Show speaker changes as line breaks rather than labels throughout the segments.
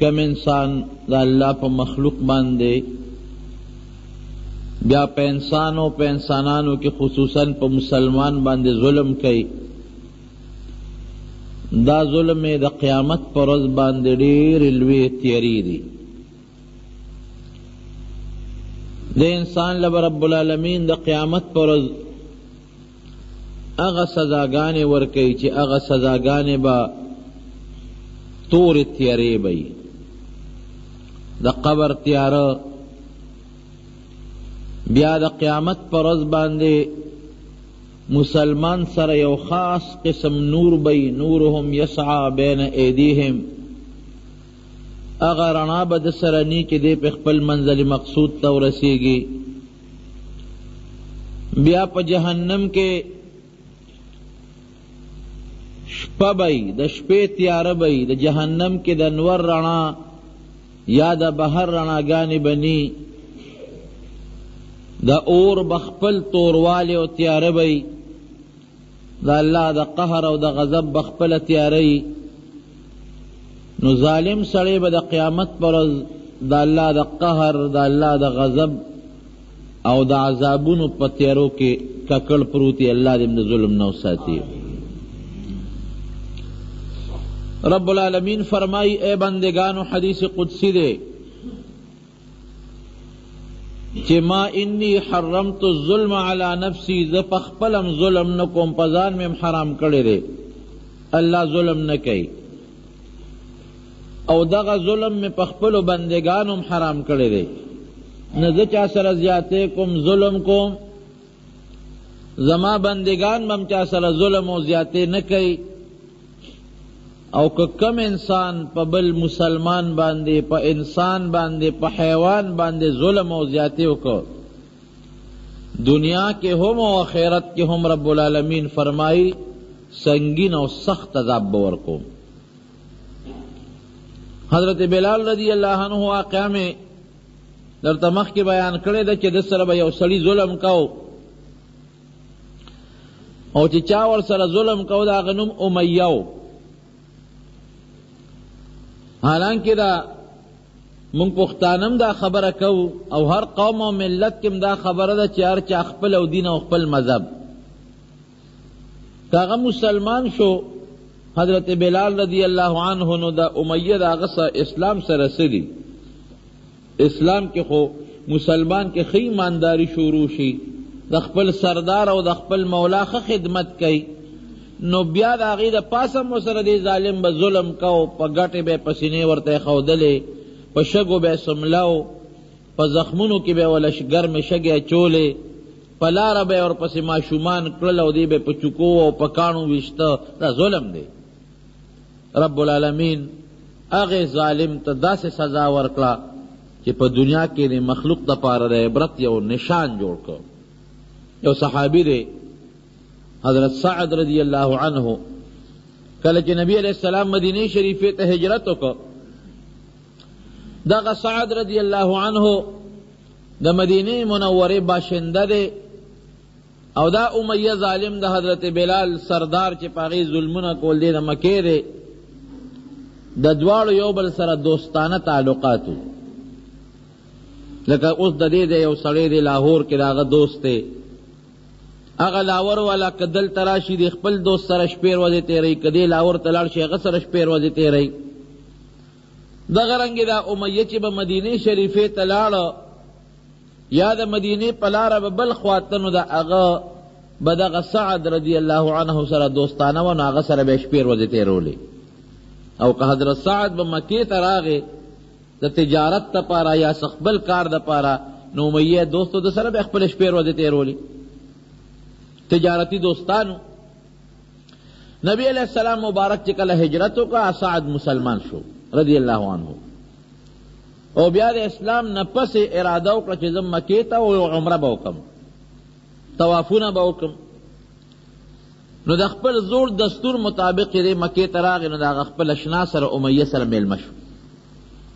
کوم انسان د الله په مخلوق باندې، بیا په انسان او په انسانانو کې خصوصا په مسلمان باندې ظلم کوي، دا ظلم یې د قیامت پر ورځ باندې ډېرې لویې تیارې دي. د انسان له به رب العالمین د قیامت پر ورځ هغه سزاګانې ورکوي چې هغه سزاګانې به تورې تیارې به وي، د قبر تیاره، بیا د قیامت پر ورځ باندې مسلمان سره یو خاص قسم نور به وي، نورهم یسعی بین ایدیهم، هغه رڼا به ده سره نی چې دی په خپل منزل مقصود ته ورسیږي. بیا په جهنم کې شپه به وي، د شپې تیاره به وي، د جهنم کې د نور رڼا یا د بهر رڼاګانې به نی، د اور به خپل توروالی او تیاره به وي، د الله د قهر او د غضب به خپله تیاره وي. نو ظالم سړی به د قیامت پر ورځ د الله د قهر، د الله د غضب او د عذابونو په تیارو کې ککړ پروت وي. الله دې د ظلم نه وساتي. رب العالمین فرمایي، ای بندګانو، حدیث قدسی دی چې ما انی حرمت الظلم علی نفسی، زه په خپلم ظلم نه کوم، په ځان مې هم حرام کړی دی. الله ظلم نه کوي، او دغه ظلم مې په خپلو بندګانو هم حرام کړی دی. نه زه چا سره زیاتی کوم، ظلم کوم، زما بندګان به هم چا سره ظلم او زیاتی نه کوي. او که کوم انسان په بل مسلمان باندې، په انسان باندې، په حیوان باندې ظلم او زیاتی وکړ، دنیا کې هم او آخرت کې هم رب العالمین فرمایي سنګین او سخت عذاب به ورکوم. حضرت بلال رضی الله عنه واقعه مې درته مخکې بیان کړې ده چې ده سره به یو سړي ظلم کاو، او چې چا ورسره ظلم کاو د هغه نوم امیه و. حالانکه دا موږ پښتانه هم دا خبره کوو، او هر قوم او ملت کې هم دا خبره ده چې هر چا خپل او دین او خپل مذهب. که هغه مسلمان شو حضرت بلال رضی الله عنه، نو د امیه د هغه اسلام سره څه دي؟ اسلام کې خو مسلمان کې ښه ایمانداري شروع شي، د خپل سردار او د خپل مولا ښه خدمت کوي، نو بیا د هغې د پاسه هم ورسره دې ظالم به ظلم کو، په ګټې به یې پسینې ورته ایښودلې، په شګو به یې څملاو، په زخمونو کې به یې ورله ګرمې شګې اچولې، په لاره به یې ورپسې ماشومان کړل او دی به یې په چوکو او په کاڼو ویشته. دا ظلم دی. رب العالمین هغې ظالم ته داسې سزا ورکړه چې په دنیا کې د مخلوق دپاره د عبرت یو نشان جوړ کړ. یو صحابي دی حضرت سعد رضی الله عنه، کله چې نبی علیه السلام مدینې شریفې ته هجرت وکړ، دغه سعد رضی الله عنه د مدینې منورې باشنده دی، او دا امیه ظالم د حضرت بلال سردار چې په هغې ظلمونه کول دی د مکې دی، د دواړو یو بل سره دوستانه تعلقات وو. لکه اوس د دې دی یو سړی دی لاهور کې د هغه دوست دی، هغه لاور والا که دلته راشي د خپل دوست سره شپې ورځې تېروي، که دی لاهور ته لاړ شي هغه سره شپې ورځې تېروي. دغه رنګې دا امیه چې به مدینې شریفې ته لاړه یا د مدینې په لاره به بل خوا ته، نو د هغه به دغه سعد رضی الله عنه سره دوستانه وه، نو هغه سره به یې شپې ورځې تېرولې. او که حضرت سعد به مکې ته راغی د تجارت دپاره یا څه خپل کار دپاره، نو امیه دوستو د سره به یې خپلې شپې ورځې تېرولې، تجارتي دوستانو. نبی علیه السلام مبارک چې کله هجرت وکړ، سعد مسلمان شو رضی الله عنه، او بیا د اسلام نه پس یې اراده وکړه چې زه مکې ته او یو عمره به وکړم، طوافونه به وکړم. نو د خپل زوړ دستور مطابق یې دی مکې ته راغی، نو د هغه خپل اشنا سره امیه سره مېلمه شو.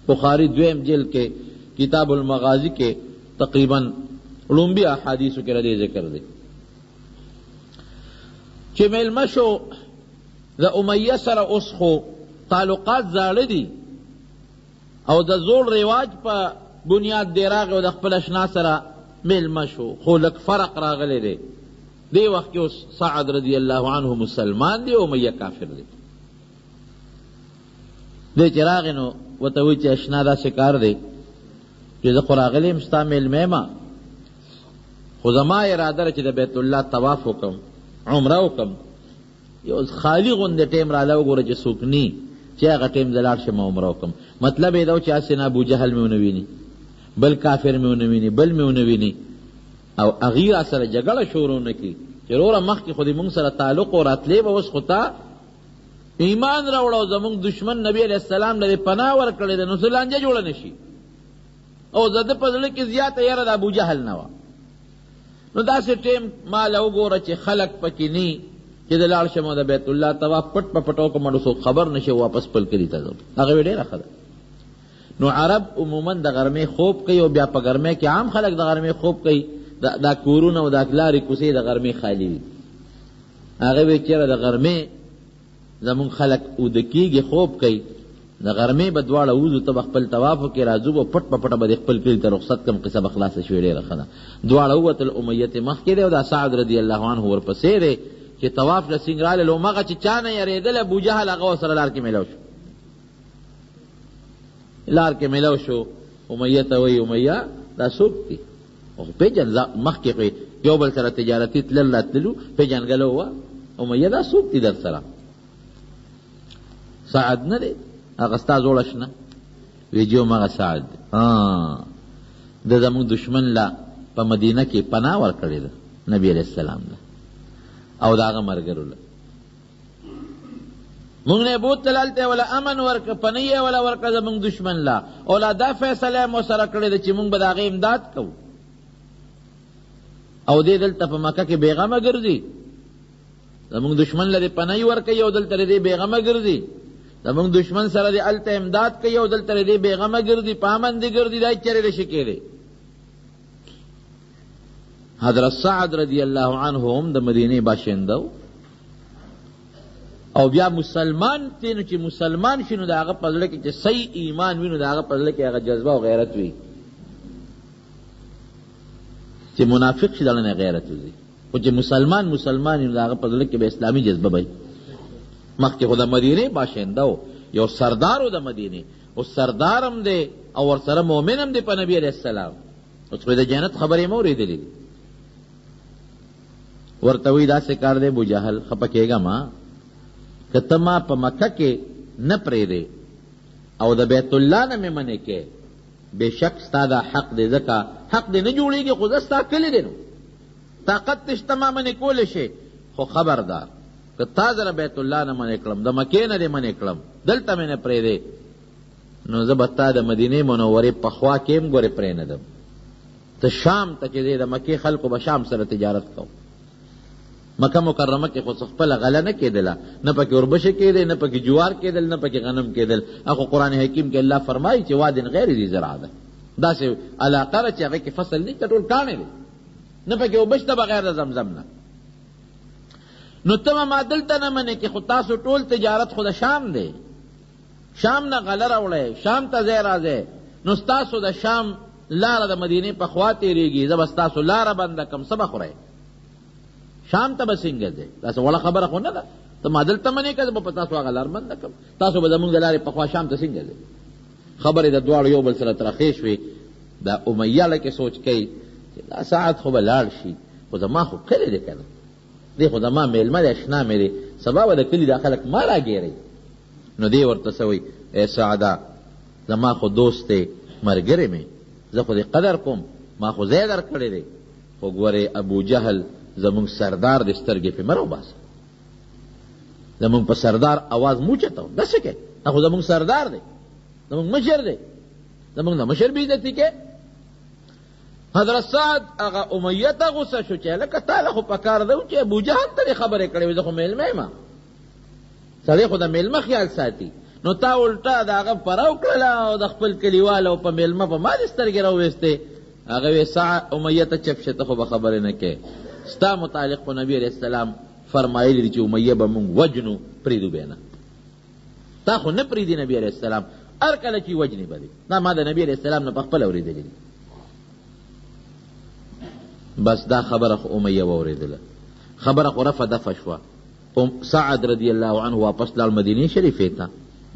بخاري دویم جلد کې کتاب المغازي کې تقریبا ړومبي احادیثو کې ردې ذکر دی چې مېلمه شو د امیه سره. اوس خو تعلقات زاړه دي، او د زوړ رواج په بنیاد دی راغی او د خپل اشنا سره میلمه شو، خو لږ فرق راغلی دی. دې وخت کې اوس سعد رضی الله عنه مسلمان دی او امیه کافر دی. دی چې راغی نو ورته وایي چې اشنا داسې کار دی چې زه خو راغلی یم، ستا میلمه یم، خو زما اراده ده چې د بیت الله طواف وکړم، عمره وکړم. یو خالي غوندې ټیم راله وګوره چې څوک نی، چې هغه ټیم زه لاړ شم عمره وکړم. مطلب یې دا و چې هسې نه ابوجهل مې ونه ویني، بل کافر مې ونه ویني، بل مې ونه ویني او هغوی راسره جګړه شروع نه کړي چې وروره مخکې خو دې مونږ سره تعلق و، راتلې به، اوس خو تا ایمان راوړه او زمونږ دښمن نبي علیه السلام له دې پناه ورکړې ده، نو څه لانجه جوړه نه شي. او د ده په زړه کې زیاته یره د ابوجهل نه وه. نو داسې ټیم ما له وګوره چې خلک پکې نی چې زه لاړ شم او د بیت الله طواف پټ په پټه وکړم نو څوک خبر نه شي او واپس خپل کلي ته ځم. هغه ویل ډېره ښه ده. نو عرب عموما د غرمې خوب کوي او بیا په ګرمۍ کې عام خلک د غرمې خوب کوي، دا کورونه او دا لارې کوڅې د غرمې خالي وي. هغه وی چېرې د غرمې زمونږ خلک اوده کېږي، خوب کوي، د غرمې به دواړه وځو، ته به خپل طواف وکړې، راځو به، پټ په پټه به دې خپل کلي ته رخصت کړم، قصه به خلاصه شوې، ډېره ښه ده. دواړه ووتل، امیه ترې مخکې دی او دا سعد رضی الله عنه ورپسې دی. چې طواف له څنګ رالل، همغه چې چا نه یرېدل ابوجهل هغه ورسره لار کې میلاو شو. لار کې میلاو شو، امیه ته وایي، امیه دا څوک دي؟ خو پېژن، مخکې خو یو بل سره تجارتي تلل راتللو، پېژندګلو وه. امیه دا څوک دي در سره؟ سعد نه دی هغه ستا زوړ اشنا؟ وی جی همغه سعد دی. ده زموږ دښمن له په مدینه کې پناه ورکړې ده نبي علیه السلام له او د هغه ملګرو له. مونږ نه یې بوتلل، هلته یې وله امن ورکړ، پناه یې وله ورکړه زموږ دښمن له، او لا دا فیصله یې مو سره کړې ده چې مونږ به د هغې امداد کوو. او دی دلته په مکه کې بېغمه ګرځي، زموږ دښمن له دې پناه ورکوي او دلته دې بېغمه ګرځي، زموږ دښمن سره دې هلته امداد کوي او دلته دې بېغمه ګرځي، په امن دې ګرځي، دا هېڅ چېرې نه شي کېدی. حضرت سعد رضی الله عنه هم د مدینې باشنده و او بیا مسلمان دی، نو چې مسلمان شي نو د هغه په زړه کې چې صحیح ایمان وي نو د هغه په زړه کې هغه جذبه او غیرت وي. چې منافق شي د هغه نه غیرت وځي، خو چې مسلمان مسلمان وي نو د هغه په زړه کې به اسلامي جذبه وي. مخکې خو د مدینې باشنده و، یو سردار و د مدینې، اوس سردار هم دی او ورسره مؤمن هم دی په نبي علیه السلام. اوس خو یې د جنت خبرې هم اورېدلې دي. ورته وایي داسې کار دی ابوجهل، خفه کېږه مه، که ته ما په مکه کې نه پرېږدې او د بیت الله نه مې منې کې، بېشک ستا دا حق دی، ځکه حق دې نه جوړېږي، خو زه ستا کلی دی نو طاقت دې شته ما منې کولی شې، خو خبردار که تا زه د بیت الله نه منې کړم، د مکې نه دې منې کړم، دلته مې نه پرېږدې، نو زه به تا د مدینې منورې په خوا کې هم ګورې پرېنږدم. ته شام ته چې ځې، د مکې خلکو به شام سره تجارت کوو. مکه مکرمه کې خو څه خپله غله نه کېدله، نه پکې اوربشې کېدې، نه پکې جوار کېدل، نه پکې غنم کېدل. هغه قرآن حکیم کې الله فرمایي چې واد غیر ذي زرع ده، داسې علاقه ده چې هغې کې فصل نشته، ټول کاڼی دی، نه پکې اوبه شته بغیر د زمزم نه. نو ته به ما دلته نه منې کې، خو تاسو ټول تجارت خو د شام دی، شام نه غله راوړی، شام ته ځئ راځئ، نو ستاسو د شام لاره د مدینې په خوا تېرېږي، زه به ستاسو لاره بنده کړم، څه به خورئ؟ شام ته به څنګه ځئ؟ داسې وړه خبره خو نه ده. ته ما دلته منې که زه به په تاسو هغه لار بنده کړم، تاسو به زموږ د لارې په خوا شام ته څنګه ځئ؟ خبرې د دواړو یو بل سره ترخې شوې. دا امیه لکه سوچ کوي چې دا ساعت خو به لاړ شي، خو زما خو کلی دی که نه، دی خو زما مېلمه دی، اشنا مې دی، سبا به د کلي دا خلک ما راګېروي. نو دی ورته څه وایي، ای سعده زما خو دوست دی، ملګری مې، زه خو دې قدر کوم، ما خو ځای درکړی دی، خو ګورې ابوجهل زموږ سردار دی، سترګې پرې مه راوباسه، زموږ په سردار اواز مه اوچتوه، دا څه کوې، دا خو زموږ سردار دی، زموږ مشر دی، زموږ د مشر بې عزتي کوې. حضرت سعد هغه امیه ته غوسه شو چې هلکه تا له خو پکار ده چې ابوجهل ته دې خبرې کړې وې، زه خو مېلمه یم، سړی خو د مېلمه خیال ساتي، نو تا الټه د هغه پره وکړله او د خپل کلیوال او په مېلمه په ما دې سترګې راوویستې. هغه وې سعد امیه ته چپ شه، ته خو به خبرې نه کوې، ستا متعلق خو نبي علیه السلام فرمایلي دي چې امیه به مونږ وژنو، پرېږدو به یې نه، تا خو نه پرېږدي نبي علیه السلام. هر کله چې وژني به دی. دا ما د نبي علیه السلام نه په خپله اورېدلي دي. بس دا خبره خو امیه واورېدله، خبره خو رفع دفع شوه. سعد رضی الله عنه واپس لاړ مدینې شریفې ته،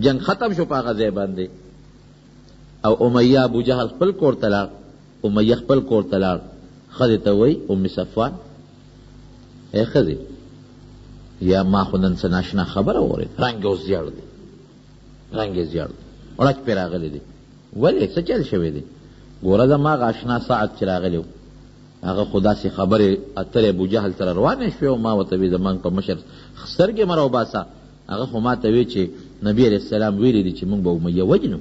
جنګ ختم شو په هغه ځای باندې. او امیه ابو جهل خپل کور ته لاړ، امیه خپل کور ته لاړ، ښځې ته وایي ام صفوان، ای ښځې، یا ما خو نن څه ناشنا خبره واورېده، رنګ یې اوس زیړ دی، رنګ یې زیړ دی، ړچ پرې راغلی دی، ولې څه چل شوی دی؟ ګوره زما هغه اشنا سعد چې راغلی و، هغه خو داسې خبرې اترې ابو جهل سره روانې شوې او ما ورته وی زمونږ په مشر سترګې مه راوباسه، هغه خو ما ته وی چې نبي علیه السلام ویلي دي چې مونږ به امیه وژنو،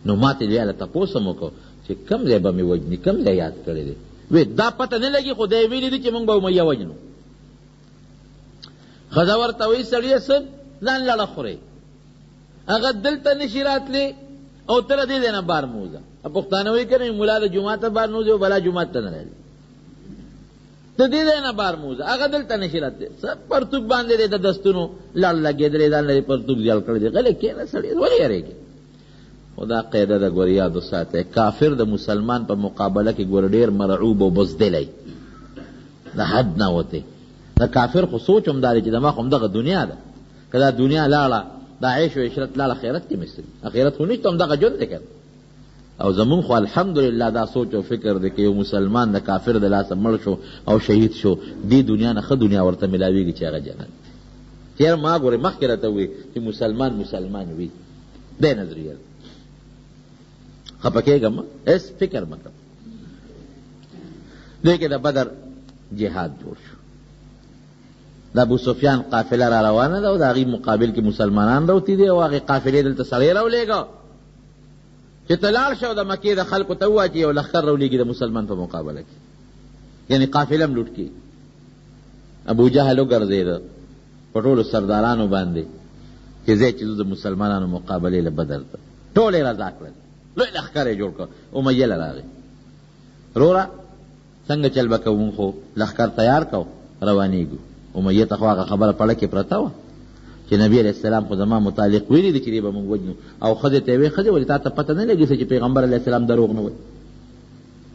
نو ما ترې بیا له تپوس هم وکړ چې کوم ځای به مې وژني، کوم ځای یاد کړی دی؟ وی دا پته نه لګي خو دی ویلي دي چې مونږ به امیه وژنو. ښځه ورته وایي سړیه څه ځان لړه خورې، هغه دلته نشي راتلی او ته له دې ځای نه بار مه وځه. پښتانه وایي که نه ملا د جوماته بار نه وځي او بلا جومات ته نه راځي، ته دې ځای نه بار مه وځه، هغه دلته نشي راتلی. څه پرتوګ باندې دی د دستونو لړ لګېدلی، ځان له پرتوګ زیړ کړی دی، غلی کښېنه سړیه، ولې یارېږې؟ خو دا قاعده ده ګورې یاد وساته، کافر د مسلمان په مقابله کې ګوره ډېر مرعوب او بزدلی د حد نه وتی. د کافر خو سوچ هم دا دی چې زما خو همدغه دنیا ده، که دا دنیا لاړه، دا عیش او عشرت لاړه، خیرت کې مې څه دي؟ اخرت خو نشته، همدغه ژوند دی که نه. او زمونږ خو الحمدلله دا سوچ او فکر دی که یو مسلمان د کافر د لاسه مړ شو او شهید شو، دې دنیا نه ښه دنیا ورته ملاویږي چې هغه جنت دی. چېرې ما ګورې مخکې راته ووایي چې مسلمان مسلمان وي، دی نظریه ده. خفه کېږه مه، هېڅ فکر مه کوه. دې کې د بدر جهاد جوړ شو. د ابو سفیان قافله را روانه ده او د هغې مقابل کې مسلمانان راوتي دي او هغې قافلې دلته سړی راولېږه چې ته لاړ شه او د مکې د خلکو ته ووایه چې یو لښکر راولېږي د مسلمان په مقابله کې، یعنې قافله هم لوټ کړي. ابو جهل وګرځېده په ټولو سردارانو باندې چې ځای چې ځو د مسلمانانو مقابلې له بدر ته، ټول یې رضا کړل، لوی لښکر یې جوړ کړ. امیه له راغی، وروره څنګه چل به کوو، موږ خو لښکر تیار کړو روانېږو. امیه ته خو هغه خبره په زړه کې پرته وه چې نبي علیه السلام خو زما متعلق ویلي دي چې دی به موږ وژنو، او ښځې ته یې ویل، ښځې ولې تا ته پته نه لګي څه چې پیغمبر علیه السلام دروغ نه وایي؟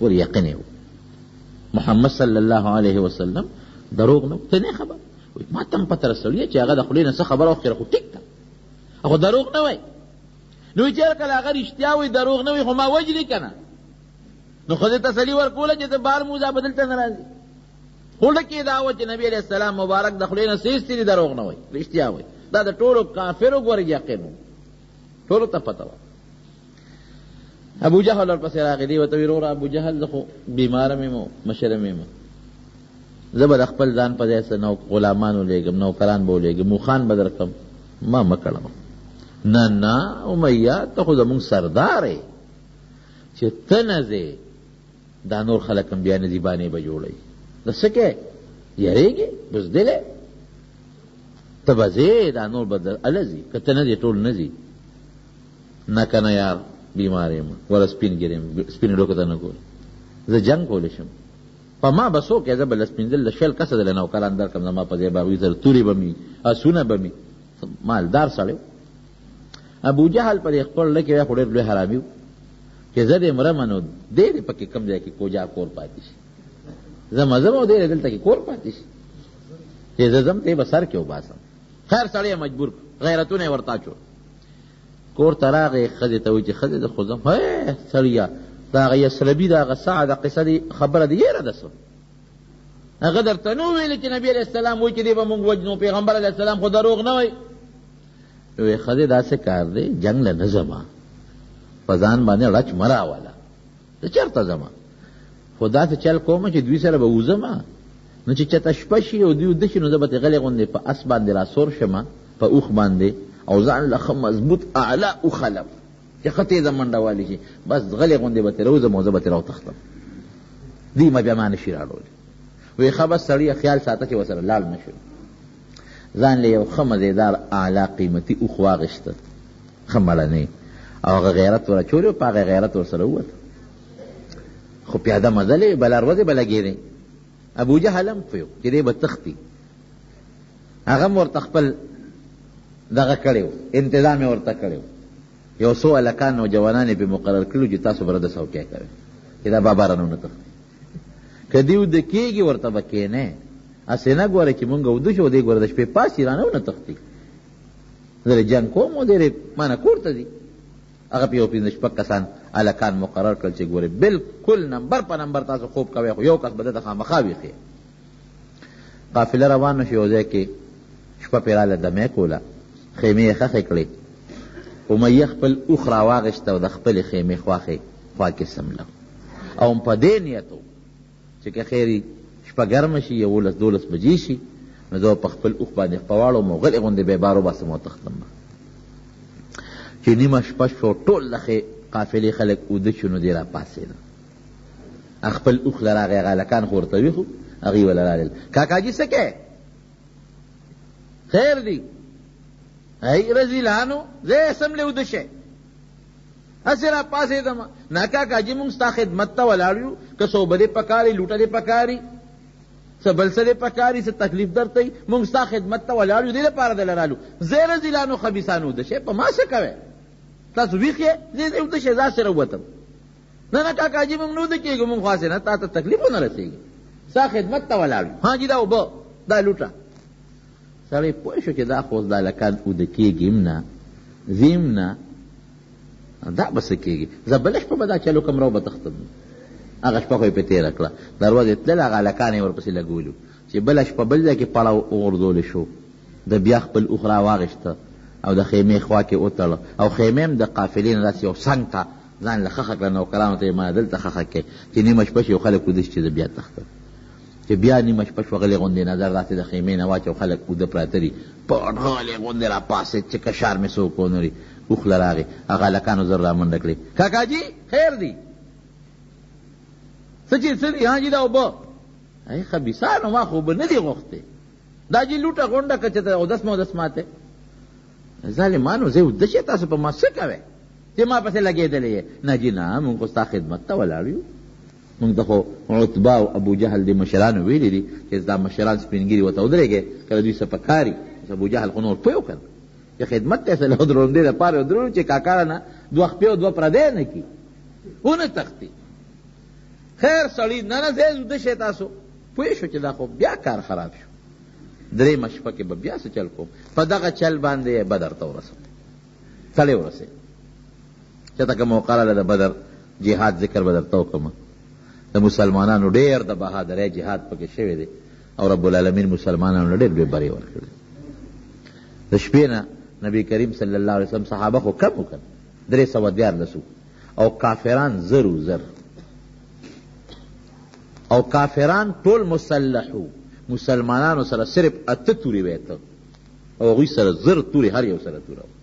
پورې یقین یې و محمد صلی الله علیه وسلم دروغ نه، ته نه خبر؟ وایي ما ته هم پته رسولې چې هغه د خولې نه څه خبره وکړه خو ټیک ده، خو دروغ نه وایي. نو چې هر کله هغه رښتیا وایي دروغ نه وایي، خو ما وژني که نه؟ نو ښځې تسلي ورکوله چې ته بار موزه به دلته نه راځي. خو ډکې دا وه چې نبي علیه السلام مبارک د خولې نه څه ایستي دي، دروغ نه وایي، رښتیا وایي. دا د ټولو کافرو ګورې یقین و، ټولو ته پته وه. ابو جهل ورپسې راغی، دی ورته وایي وروره ابو جهل زه خو بیماره مې یم، مشره مې یم، زه به د خپل ځان په ځای څه نو غلامان ولېږم، نوکران به ولېږم، اوښان به درکړم، ما مه کړوه. نه نه امیه ته خو زموږ سردار یې، چې ته نه ځې دا نور خلک هم بیا نه ځي، بانې به جوړوي. د څه کوې؟ یارېږې؟ بزدلی؟ ته به ځې، دا نور به هله ځي، که ته نه ځې ټول نه ځي. نه که نه یار بیمار یم، وره سپین ږیری یم، سپینو ډوکو ته نه ګورم، زه جنګ کولی شم، په ما به څوک یې، زه به لس پنځلس شل کسه دله نوکران درکړم، زما په ځای به هغوی سره تورې به مي، اسونه به مي. مالدار سړی و. ابو جهل په دې خپل زړه کې وایي خو ډېر لوی حرامي و چې زه دې مرم نو دی دې پکې کوم ځای کې کوجا کور پاتې شي، زه مه ځم او دی دې دلته کې کور پاتې شي، چې زه ځم دی به سر کې وباسم. خیر سړی یې مجبور کړ، غیرتونه یې ورته اچول. کور ته راغی، ښځې ته وایي چې ښځې زه خو ځم. هی سړیه، د هغه یثربي د هغه سعد قصه دې خبره دې هېره ده څه؟ هغه درته نه ویل چې نبي علیه السلام وایي چې دی به موږ وژنو، پیغمبر علیه السلام خو دروغ نه وایي. وی ښځې داسې کار دی، جنګ له نه ځمه، په ځان باندې ړچ مه راوله، زه چېرته ځمه، خو داسې چل کوم چې دوی سره به وځمه، نو چې چېرته شپه شي او دوی وده شي نو زه به ترې غلی غوندې په اس باندې راسور شم، په اوښ باندې، او ځان له ښه مضبوط اعلی اوښ لم چې ښه تېزه منډه والي شي، بس غلی غوندې به ترې وځم او زه به ترې راوتښتم، دوی به بیا ما نه شي راړولی. وی ښه بس سړیه خیال ساته چې ورسره لاړ نه شم. ځان له یو ښه مزیدار اعلی قیمتي اوښ واخیسته، ښه مړنی، او هغه غیرت ور اچولی و، په هغه غیرت ورسره ووته، خو پیاده مزلې وې، بله ورځې به لګېدی. ابو جهل هم پوه چې دی به تښتي، هغه هم ورته خپل دغه کړی و، انتظام یې ورته کړی و. یو څو هلکان نوجوانان یې پرې مقرر کړي وو چې تاسو به د څوکۍ کوئ چې دا بابا رانه ونه تښتي. که دی وده کېږي ورته به کښېنئ، هسې نه ګورئ چې مونږ وده شو، دی ګوره د شپې پاڅي رانه ونه تښتي. زه د جنګ کوم او دی مانه کور ته ځي. هغه پرې یو پنځه شپږ کسان هلکان مقرر کړل چې ګورئ بلکل نمبر په نمبر تاسو خوب کوئ، خو یو کس به ده ته خامخا ویښ. قافله روانه شوه، یو ځای کې شپه پرې راله، دمه یې کوله، خیمې یې ښخې کړې. امیه خپل اوښ راواخیست او د خپلې خیمې خواښې خوا کې څملو او هم په دې نیت و چې که خیر شپه ګرمه شي، 11 12 بجې شي، نو زه به په خپل اوښ باندې خپه واړوم او غلې غوندې به یې بار وباسم او تښتم به. چې نیمه شپه شوه، ټول د قافلې خلک اوده شو، نو دی راپاڅېده، خپل اوښ له راغی. هغه هلکان خو ورته ویښ وو، هغوی وله راغلل، کاکاجي څه کوې؟ خیر دی؟ ای رزیلانو، ځئ سملې وده شئ. هسې را پاڅېدم. نه کاکاجي، مونږ ستا خدمت ته ولاړ یو، که څه اوبه دې پکار وي، لوټه دې پکار وي، څه بل څه دې پکار وي، څه تکلیف درته وي، مونږ ستا خدمت ته ولاړ یو، دې لپاره دله رالو. ځئ رزیلانو خبیثانو، وده شئ، په ما څه کوئ؟ تاسو ویښ یئ؟ ځئ ځئ وده شئ، زه هسې راووتم. نه نه کاکاجي، مونږ نه وده کېږو، مونږ خو هسې نه تا ته تکلیف ونه رسېږي، ستا خدمت ته ولاړ یو. ها جي، دا اوبه، دا لوټه. سړی پوه شو چې دا خو اوس دا هلکان اوده کېږي هم نه، ځي هم نه، دا به څه کېږي؟ زه بله شپه به دا چل وکړم، راو به تښتم. هغه شپه خو یې پرې تېره کړه. دروازې تلل، هغه هلکان یې ورپسې لګولي وو. چې بله شپه بل ځای کې پړاو وغورځول شو، ده بیا خپل اوښ راواخیسته او د خیمې خوا کې وتړه او خیمه هم د قافلې نه داسې یو څنګ ته ځان له ښخه کړه. نوکرانو ته یې ما دلته ښخه کړئ چې نیمه شپه شي او خلک وده شي چې زه بیا تښتم. چې بیا نیمه شپه شوه، غلې غوندې نظر داسې د خیمې نه واچو، خلک اوده پراته دي. پټ غلې غوندې راپاڅېد چې کشار مې څوک ونه وری. اوښ له راغی، هغه هلکانو زر رامنډه کړې، کاکاجي خیر دی؟ څه چې څه دي؟ ها جي، دا اوبه. ای خبیثانو، ما خو اوبه نه دي غوښتې، دا جي لوټه غونډه که چې ته اودس مې اودس ماته. ظالمانو، زه وده شئ، تاسو په ما څه کوئ چې ما پسې لګېدلی یې؟ نه جي نه، مونږ خو ستا خدمت ته ولاړ یو. مونږ ته خو عتبه او ابو جهل دې مشرانو ویلي دي چې دا مشران سپین ږیري ورته ودرېږئ، که د دوی څه په کار وي. اوس ابو جهل خو نور پوه وکړ چې خدمت ته یې څه ودرولم، دې لپاره یې ودرولو چې کاکا رانه دوه خپې او دوه پردی نه کړي، ونه تښتي. خیر سړي نه نه، ځئ وده شئ تاسو. پوه شو چې دا خو بیا کار خراب شو، درېیمه شپه کې به بیا څه چل کوم. په دغه چل باندې یې بدر ته ورسول، سړی ورسېد. چې ته که موقع راله د بدر جهاد ذکر به درته وکړم. د مسلمانانو ډېر د بهادرۍ جهاد پکې شوی دی او رب العالمین مسلمانانو له ډېر لوی بری ورکړی. د شپې نه نبی کریم صلی الله علیه وسلم صحابه خو کم وکړ، 313 او کافران زرو زر، او کافران ټول مسلح وو. مسلمانانو سره صرف 8 تورې وې اته، او هغوی سره 1000 تورې، هر یو سره توره وه.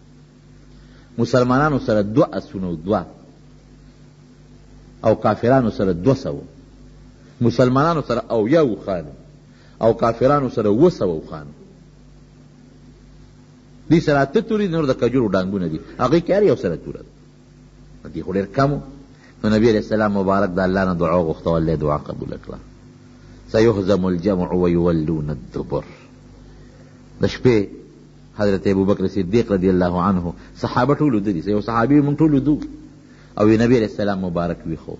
مسلمانانو سره 2 اسونه وو، 2، او کافرانو سره 200. مسلمانانو سره 70 اوښان وو او کافرانو سره 700 اوښان وو. دوی سره 8 تورې دي، نور د کجورو ډانګونه دي، هغوی کې هر یو سره توره ده. دوی خو ډېر کم وو. نو نبی علیه السلام مبارک د الله نه دعا وغوښته او الله یې دعا قبوله کړه. سیهزم الجمع ویولون الدبر. د شپې حضرت ابوبکر صدیق رضی الله عنه صحابه ټول وده دي، یو صحابي مونږ ټول وده او نبی علیه السلام مبارک ویښو،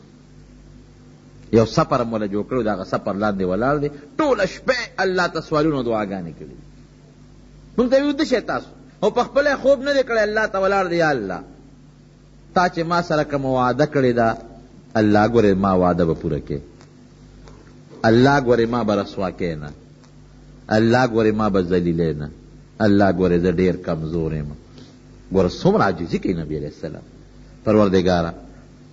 یو سپر هم وله جوړ کړی، د هغه سپر لاندې ولاړ دی، ټوله شپه الله ته سوالونه او دعاګانې کړي دي. مونږ ته ویې وده شئ تاسو، او په خپله یې خوب نه دی کړی، الله ته ولاړ دی، یا الله تا چې ما سره کومه وعده کړې ده، الله ګورې ما وعده به پوره کړې، الله ګورې ما به رسوا کړې نه، الله ګورې ما به ذلیلې نه، الله ګورې زه ډېر کمزور یم. ګوره څومره عاجزي کوي نبي علیه السلام. پروردګاره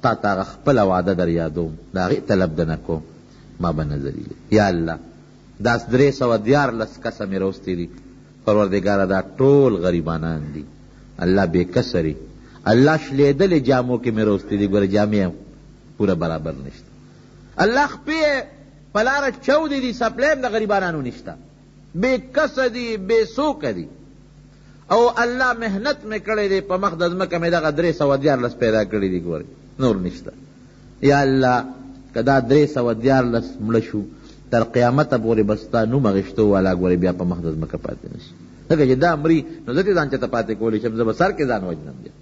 تا ته هغه خپله وعده در یادوم، د هغې طلب درنه کوم، ما به نه ذلیلې. یا الله دا 313 کسه مې راوستي دي، پروردګاره دا ټول غریبانان دي، الله بې کسه دي، الله شلېدلې جامو کې مې راوستي دي، ګوره جامې هم پوره برابر نشته، الله خپې یې په لاره چاودې دي، څپلۍ هم د غریبانانو نشته، بې کسه دي، بې څوکه دي، او الله محنت مې کړی دی، په مخ د ځمکه مې دغه 313 پیدا کړي دي، ګورې نور نشته. یا الله که دا 313 مړه شو، تر قیامته پورې به ستا نوم اخیستو والا ګورې بیا په مخ د ځمکه پاتې نه شي. ځکه چې دا مري نو زه ترې ځان چېرته پاتې کولی شم، زه به سر کې ځان وژنم، بیا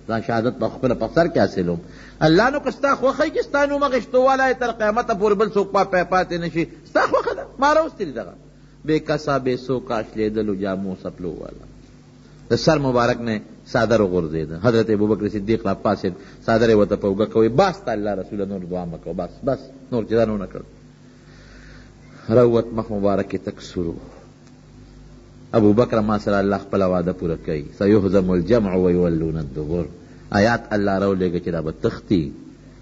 ځان شهادت په خپله په سر کې حاصلوم. الله نو که ستا خوښه وي چې ستا نوم اخیستو والا یې تر قیامته پورې بل څوک پاتې نه شي، ستا خوښه ده، ما راوستي دي دغه بې کسه بې څوکه شلېدلو جامو څپلو والا. د سر مبارک نه څادر وغورځېده، حضرت ابوبکر صدیق راپاڅېد، څادر یې ورته په اوږه کړ، وایي بس ته الله رسوله نور دعا مه کوه، بس بس نور چې ځان ونه کړ. راووت، مخ مبارک یې تک سور و. ابوبکره ما سره الله خپله وعده پوره کوي، سیهزم الجمع ویولون الدبر، آیات الله راولېږه چې دا به تښتي،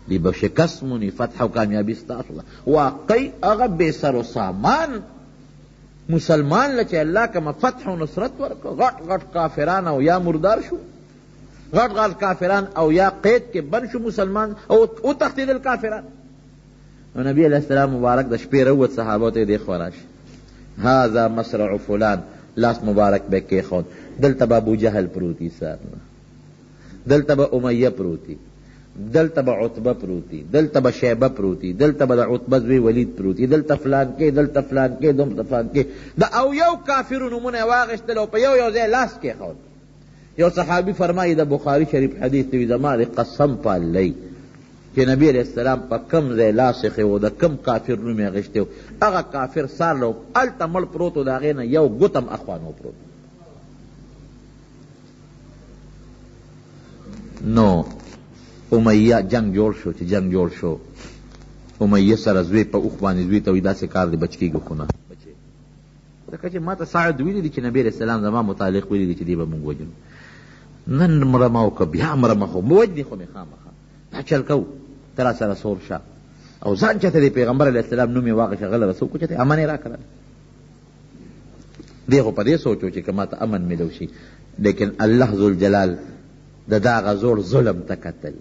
دوی به شکست موني، فتح او کامیابي ستاسو ده. واقعي هغه بې سر و سامان مسلمان له چې الله کومه فتح او نصرت ورکړ، غټ غټ کافران او یا مردار شو، غټ غټ کافران او یا قید کې بند شو مسلمان او وتښتېدل کافران. نو نبی علیه السلام مبارک د شپې راووت، صحابو ته یې دې خوا راشه، هذا مصرع فلان، لاس مبارک به یې کېښود، دلته به ابوجهل پروت وي سار نه، دلته به امیه پروت وي، دلته به عتبه پروت وي، دلته به شیبه پروت وي، دلته به د عتبه زوی ولید پروت وي، دلته فلان کې، دلته فلان کې، دلته فلان کې، د او یو کافرو نومونه یې واخیستل او په یو یو ځای لاس کېښود. یو صحابي فرمایي، د بخاري شریف حدیث دی، زما د قسم په الله چې نبی علیه السلام په کوم ځای لاس ایښی و، د کوم کافر نوم یې اخیستی و، هغه کافر سار له هلته مړ پروت و، د هغې نه یو ګوت هم اخوا نه و پروت. نو امیه جنګ جوړ شو، چې جنګ جوړ شو امیه سره زوی په اوښ باندې زوی ته وایي داسې کار دی بچ کېږي خو نه بچې، ځکه چې ماته سعد ویلي دي چې نبي علیه السلام زما متعلق ویلي دي چې دی به مونږ وژنو، نن مرمه او که بیا مرمه خو وژني خو مې خامخا، دا چل کوو ته راسره سور شه او ځان چاته د پیغمبر علیه السلام نوم یې واخیست، هغه له رسو چاته امن یې راکړه. دی خو په دې سوچ و چې که ماته امن میلو شي، لیکن الله ذوالجلال د دغه زوړ ظلم ته کتل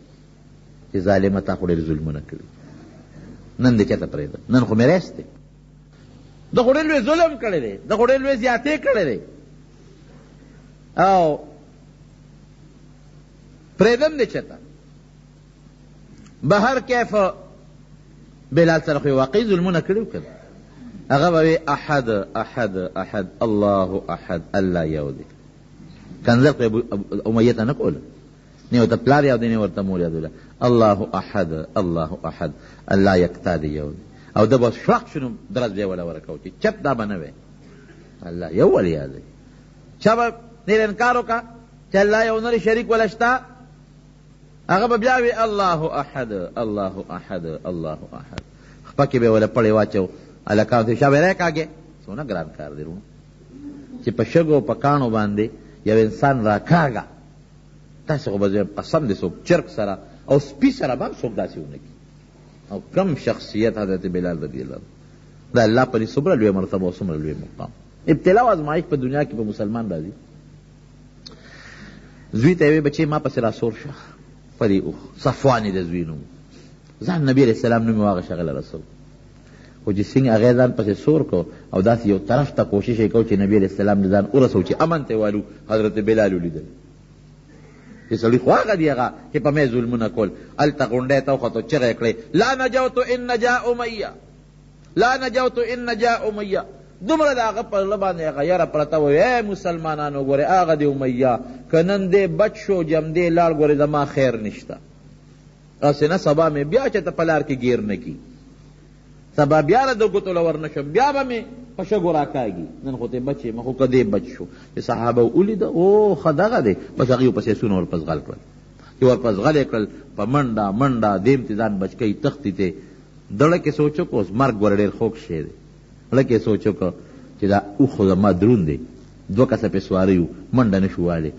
چې ظالمه تا خو ډېر ظلمونه کړي، نن دې چېرته پرېږدم، نن خو مې ریس دی، ده خو ډېر لوی ظلم کړی دی، ده خو ډېر لوی زیاتی کړی دی او پرېږدم دې چېرته. بهر کیف بلال سره خو یې واقعي ظلمونه کړي وو که نه، هغه به وي احد احد احد الله احد، الله یو دی. کنځل خو یې امیه ته نه کوله، نه ورته پلار یادوي نه ورته مور یادوله، الله احد الله احد، الله یکتا دی یو دی. او ده به شوق شو نو درز به یې وله ورکاوه چې چپ دا به نه وی، الله یو ولې یادوي. چا به ډېر انکار وکړه چې الله یو نه شریک وله شته، هغه به بیا وي الله احد الله احد الله احد، خپه کې به یې وله پړی واچو، هلکانو ته شابه راکاږې، څونه ګران کار دی وروڼو چې په شګو په کاڼو باندې یو انسان راکاږه. تاسې خو به زه قسم دی څوک چرګ سره او سپي سره به هم څوک داسې ونه کړي. او کم شخصیت حضرت بلال رضی الله عنه د الله په څومره لویه مرتبه او څومره لوی مقام. ابتلا او ازمایښت په دنیا کې په مسلمان راځي. زوی ته یې وی بچې ما پسې راسور شه په دې اوښ، صفوان یې د زوی نوم، ځان نبي علیه السلام نوم یې واخیست هغه له رسول، خو چې څنګه هغه ځان پسې سور کړ او داسې یو طرف ته کوشش یې کاوه چې نبي علیه السلام له ځان ورسوو چې امن ته یې والو، حضرت بلال ولیدل چې سړي خو هغه دی هغه چې په مې ظلمونه کول، هلته غونډۍ ته وختو چغې یې کړې لا نجوت ان نجا امیه، لا نجوت ان نجا امیه. دومره د هغه په زړه باندې هغه یره پرته وه، ای مسلمانانو ګورئ هغه دی امیه، که نن دی بچ شو جمدې لاړ ګورئ زما خیر نشته، هسې نه سبا مې بیا چېرته په لار کې ګیر نه کړي، سبا بیا له د ګوتو له ور نه شم، بیا به مې په شګو راکاږي، نن خو ترې بچ یم، خو که دی بچ شو. چې صحابه ولیده او ښه دغه دی، بس هغوی ورپسې اسونه ورپه ځغل کړل، چې ورپه ځغل یې کړل په منډه منډه دیم ترې ځان بچ کوي تښتي ترې. زړه کې سوچ وکړو اوس مرګ ګوره ډېر خوږ شی دی، زړه کې سوچ وکړو چې دا اوښ خو زما دروند دی، دوه کسه پرې سواره یو، منډه نه شو وهلی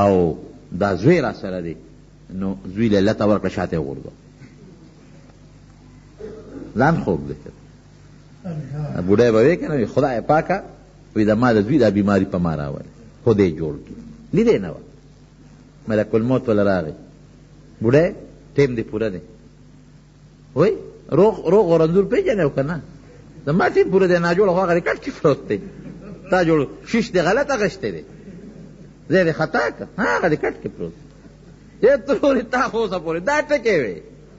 او دا زوی راسره دی، نو زوی له لته ورکړه شاته یې وغورځوه، ځان خوږ دی. بوډۍ به وې که نه وي خدای پاکه وي د ما د زوی دا بیماري په ما راولې، خو دی جوړ کړي، لیدی نه وه. ملک الموت وله راغی، بوډۍ ټیم دې پوره دی، وای روغ روغ غورندور پیژنې او که نه؟ زما ټیم پوره دی، ناجوړه خو هغه دې کټ کې پروت دی، تا جوړ شیش دې غلط اخیستی دی، ځای دې خطا کړ، هغه دې کټ کې پروت دی، ترورې تا خو اوسه پورې دا ټکی وې،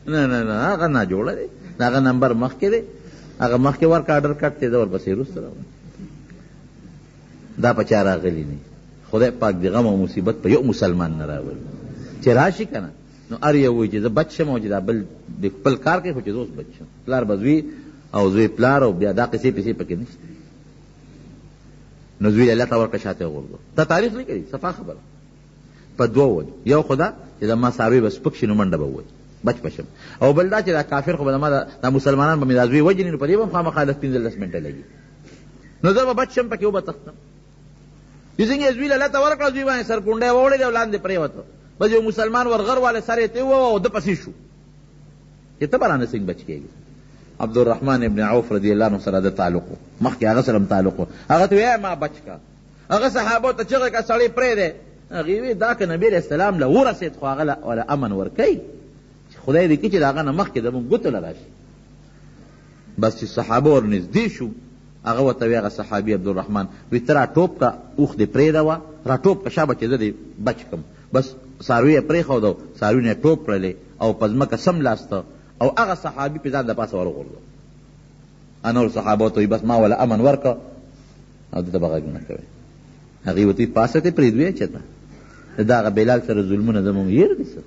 نه نه نه هغه ناجوړه دی، د هغه نمبر مخکې دی، هغه مخکې ورکړه آرډر کټ دی، زه ورپسې وروسته راوړم. دا په چا راغلي نه. خدای پاک دې غم او مصیبت په یو مسلمان نه راولي. چې راشي که نه نو هر یو وایي چې زه بچ شم او چې دا بل دې خپل کار کوي خو چې زه اوس بچ شم. پلار به زوی او زوی پلار او بیا دا قصې پسې پکې نشته. نو زوی له لته ورکړه شاته یې وغورځوه. دا تاریخ لیکلی صفا خبره. په دوو وجو، یو خو دا چې زما څاروي به سپک شي نو منډه به ووهي بچ به شم، او بل دا چې دا کافر خو به زما دا مسلمانان به مې دا زوی وژني نو په دې به هم خامخا لس پنځلس منټه لګي، نو زه به بچ شم پکې وبه تښتم. چې څنګه یې زوی له لته ورکړه زوی باندې سرکونډی ووړېدی او لاندې پرېوته، بس یو مسلمان ورغر والی سر یې ترې وواهه او ده پسې شو چې ته به رانه څنګه بچ کېږې. عبدالرحمن ابن عوف رضی الله عنه سره د تعلق و، مخکې هغه سره هم تعلق و، هغه ته وایي ما بچ کړه. هغه صحابو ته چغه کړه سړی پرېږدی. هغوی وی دا که نبي علیه السلام له ورسېد خو هغه له وله امن ورکوي چې خدای دې کړي چې د هغه نه مخکې زموږ ګوتو له راشي. بس چې صحابه ورنږدې شو هغه ورته وی هغه صحابي عبدالرحمن وی ته راټوپ که اوښ دې پرېږده وه راټوپ که شابه چې زه دې بچ کړم. بس څاروي یې پرېښوده څاروي نه یې ټوپ کړلې او په ځمکه سملاسته او هغه صحابي پې ځان د پاسه وروغورځاوه. نور صحابو ته وی بس ما وله امن ورکړ او ده ته به غږ نه کوې. هغوی ورته وایي پاڅه ته پرېږدو یې چېرته د دغه بلال سره ظلمونه زموږ هېر دي څه؟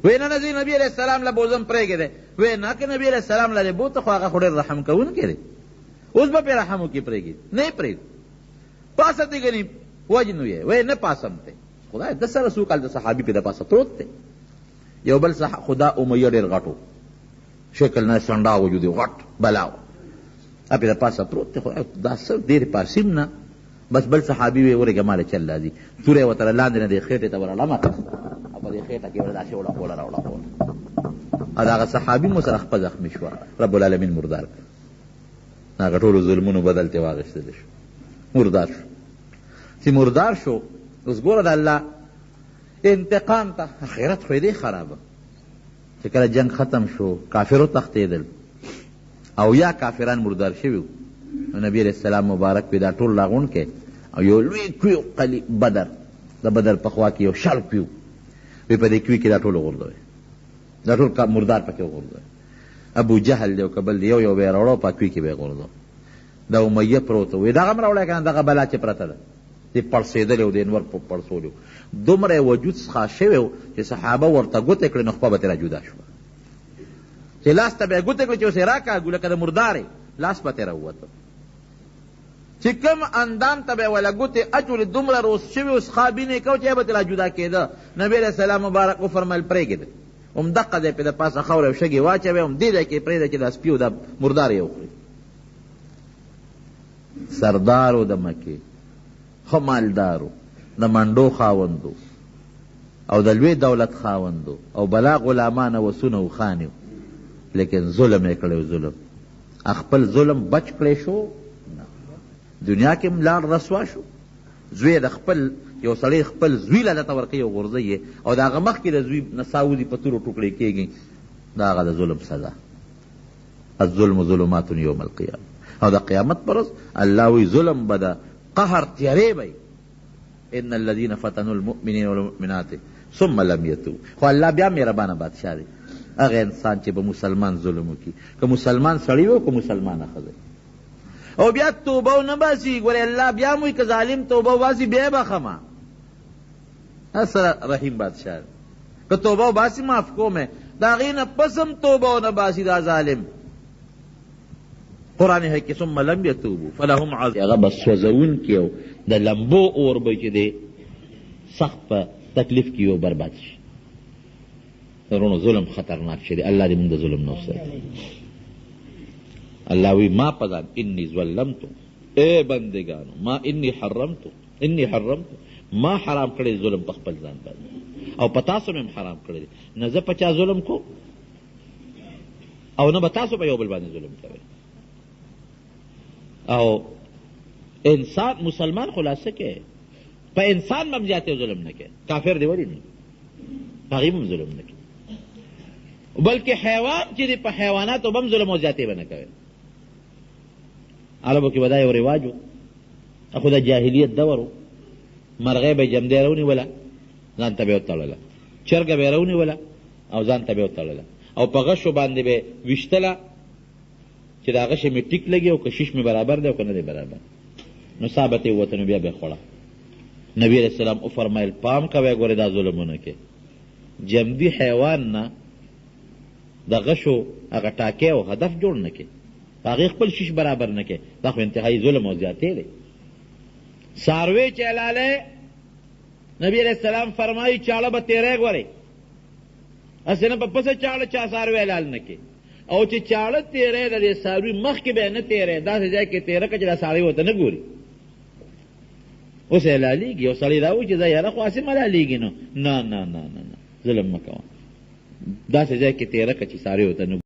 وایي نه نه زه نبي علیه السلام له بوځم پرېږدی. وایي نه که نبي علیه السلام له دې بوته خو هغه خو ډېر رحم کوونکی دی اوس به پرې رحم وکړي پرېږدي نه یې پرېږدو پاڅه ته ګنې وژنو یې. وایي نه پاڅم ته خدای ده سره څو کال د صحابي پرې د پاسه پروت دی. یو بل خدا امیه ډېر غټ و شکل نه سنډا وجود یې غټ بلا و اپې د پاسه پروت دی خو دا څه ډېر پاسیم نه بس بل صحابي وی ورېږه ما له چل راځي توره یې ورته لاندې نه دې خېټې ته ورلمه کړه او په دې خېټه کې ورله داسې وړخوله راوړخوله او د هغه صحابي مو سره خپه زخمي شوه رب العالمین مردار کړ هغه ټولو ظلمونو بدل ترې واخیستل شو مردار شو چې مردار شو اوس ګوره د الله انتقام ته اخرت خو یې دی خرابه چې کله جنګ ختم شو کافر وتښتېدل او یا کافران مردار شوي وو نو نبي علیه السلام مبارک وي دا ټول راغونډ کړئ او یو لوی کوی قلی بدر د بدر په خوا کې یو شړ کوی وي په دې کوی کې دا ټول وغورځوئ دا ټول مردار پکې وغورځوئ ابو جهل دی او که بل دی یو یو به یې راوړو په کوی کې به یې غورځوو دا امیه پروت وي دغه هم راوړی که نه دغه بلا چې پرته ده دی پړسېدلی و، دی نور پړسولی و، دومره یې وجود څښا شوی و چې صحابه ورته ګوتې کړې نو خپه به ترې راجدا شوه، چې لاس ته به یې ګوتې کړې چې اوس یې راکاږو لکه د مردارې لاس به ترې راووته، چې کوم اندام ته به یې وله ګوتې اچولې دومره روس شوی و، څښا بینه یې کوه چې به ترې راجدا کېده. نبي علیه السلام مبارک وفرمایل پرېږدئ همدقه ځای پرې د پاسه خاورې او شګې واچوئ، همدې ځای کې یې پرېږدئ چې دا سپي او دا مردارې یې وخوري. سردار و د مکې ښه مالدار و، د منډو خاوند و او د لوی دولت خاوند و او بلا غلامان او اسونه اوښان یې وو، لیکن ظلم یې کړی و ظلم خپل ظلم بچ کړی شو نه، دنیا کې هم لاړ رسوا شو، زوی د خپل یو سړی خپل زوی له لته ورکوي او غورځوي یې او د هغه مخکې د زوی نه ساه وځي په تورو ټوکړې کېږي، دا هغه د ظلم سزا. الظلم ظلمات یوم القیامة او د قیامت پر ورځ الله وایي ظلم به د قهر تیارې به وي ان الذین فتنوا المؤمنین والمؤمنات ثم لم یتوبوا خو الله بیا مهربانه بادشاه دی هغه انسان چې به مسلمان ظلم وکړي که مسلمان سړی وي او که مسلمانه ښځه او بیا توبه ونه باسي ګورې الله بیا هم وایي که ظالم توبه وباسي بیا یې بخښمه سره رحیم بادشاه دی که توبه وباسي معاف کوم یې د هغې نه پس هم توبه ونه باسي دا ظالم قرآن حکیم ثم لم یتوبو فلهم عذاب هغه به سوځوونکی او د لمبو اور به چې دی سخت په تکلیف کې یو برباد شي. وروڼو ظلم خطرناک شی دی، الله دې موږ د ظلم نه وساتي. الله وی ما په ځان انی ظلمت ای بندګانو ما انی حرمت انی حرمت ما حرام کړی ظلم په خپل ځان باندې او په تاسو مې هم حرام کړی دی، نه زه په چا ظلم کوم او نه به تاسو په یو بل باندې ظلم کوئ. او انسان مسلمان خو لا څه کوي، په انسان به هم زیاتی ظلم نه کوي، کافر دی ولې نه په هغې به هم ظلم نه کوي، بلکې حیوان چې دی په حیواناتو به هم ظلم او زیاتی به نه کوي. عربو کې به دا یو رواج و، خو د جاهلیت دور و، مرغۍ به یې جمدی راونیوله ځان ته به یې وتړله، چرګه به یې راونیوله او ځان ته به یې وتړله او په غشو باندې به یې ویشتله چې دا غشی مې ټیک لګي او که شیش مې برابر دی او که نه دی برابر. نو ساه به ترې ووته نو بیا به یې خوړه. نبي علیه السلام وفرمایل، پام کوئ ګورئ دا ظلم ونه کړئ. جمدي حیوان نه د غشو هغه ټاکی او هدف جوړ نه کړي، په هغې خپل شیش برابر نه کړي، دا خو انتهایي ظلم او زیاتی دی. څاروی چې حلالوې، نبي علیه السلام فرمایي، چاړه به تېری ګورئ، هسې نه په پسه چاړه چا څاروی حلال نه کړي. او چې چاړه تېری د دې څاروي مخکې به یې نه تېری، داسې ځای کې تېره کړه چې دا څاروی ورته نه ګوري. اوس حلالېږي، یو سړی دا وایي چې زه یاره خو هسې حلالېږي، نو نه نه نه نه نه، ظلم مه کوه، داسې ځای کې تېره کړه چې څاروی ورته نه ګوري.